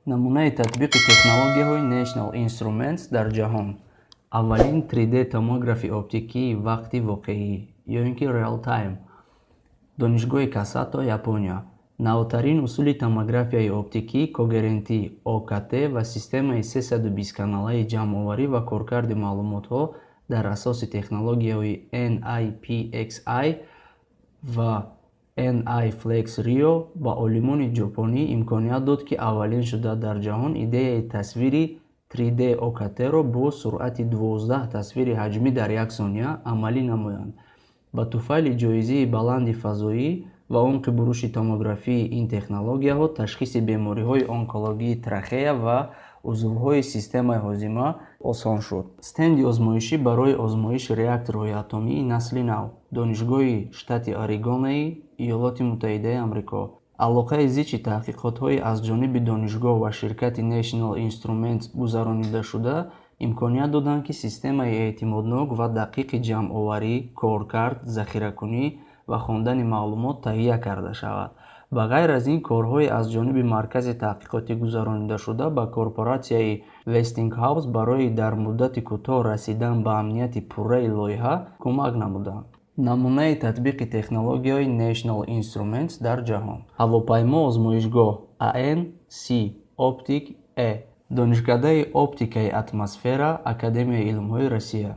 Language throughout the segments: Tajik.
Намунаи татбиқи технологияҳои National Instruments дар ҷаҳон. Аввалин 3D томографи оптикии вақти воқеӣ ё ин ки real time. Донишгоҳи Касато, Япония. Навтарин усули томографияи оптикӣ когерентӣ ОКТ ва системаи 320-каналаи ҷамъоварӣ ва коркарди маълумотҳо дар асоси технологияҳои NIPXI ва NI Flex Rio ба олимони ҷопонӣ имконият дод, ки аввалин шуда дар ҷаҳон идеяи тасвири 3D ОКТ-ро бо суръати 12 тасвири ҳаҷмӣ дар як сония амалӣ намоянд. Ба туфайли ҷоизаи баланди фазоӣ ва умқи буруши томографии ин технологияҳо ташхиси бемориҳои онкологии трахея ва узвҳои системаи ҳозима осон шуд. Стенди озмоишӣ барои озмоиши реакторҳои атомии насли нав. Донишгоҳи штати Орегонаи Иёлоти Муттаҳидаи Амрико. Алоқаи зичи таҳқиқотҳои аз ҷониби донишгоҳ ва ширкати National Instruments гузаронидашуда имконият доданд, ки системаи эътимоднок ва дақиқи ҷамъоварӣ, коркард, захиракунӣ ва хондани маълумот таҳия карда шавад. Ба ғайр аз ин, корҳои аз ҷониби маркази таҳқиқотӣ гузаронидашуда ба корпоратсияи Westinghouse барои дар муддати кӯтоҳ расидан ба амнияти пурраи лоиҳа кӯмак намуданд. Намунаи татбиқи технологияҳои National Instruments дар ҷаҳон. Ҳавопаймо озмоишгоҳ АН С Оптик Э. Донишкадаи оптикаи атмосфера Академияи илмҳои Россия.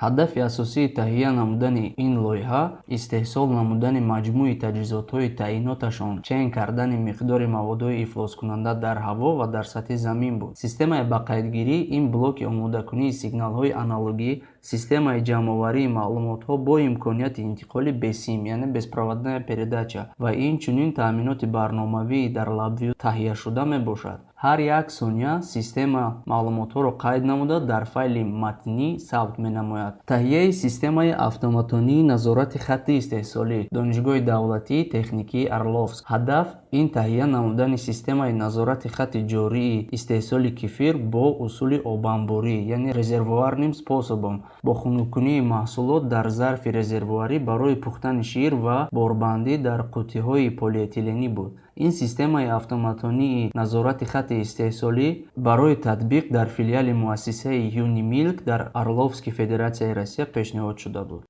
Ҳадафи асосии таҳия намудани ин лоиҳа истеҳсол намудани маҷмӯи таҷҳизотҳои таъиноташон чен кардани миқдори маводҳои ифлоскунанда дар ҳаво ва дар сатҳи замин буд. Системаи ба қайдгирӣ ин блоки омодакунии сигналҳои аналогӣ, системаи ҷамъоварии маълумотҳо бо имконияти интиқоли бесим, яъне беспроводная передача, ва инчунин таъминоти барномавии дар LabVIEW таҳияшуда мебошад. Ҳар як сония система маълумотҳоро қайд намуда, дар файли матнӣ сабт менамояд. Таҳияи системаи автоматонии назорати хатти истеҳсолӣ. Донишгоҳи давлатии техникии Орловск. Ҳадаф ин таҳия намудани системаи назорати хатти ҷории истеҳсоли кефир бо усули обанборӣ, яъне резервуарным способом, бо хунуккунии маҳсулот дар зарфи резервуарӣ барои пухтани шир ва борбандӣ дар қуттиҳои полиэтиленӣ буд. Ин системаи автоматонии назорати хатти истеҳсолӣ барои татбиқ дар филиали муассисаи Юнимилк дар Орловски, Федератсияи Россия, пешниҳод шуда буд.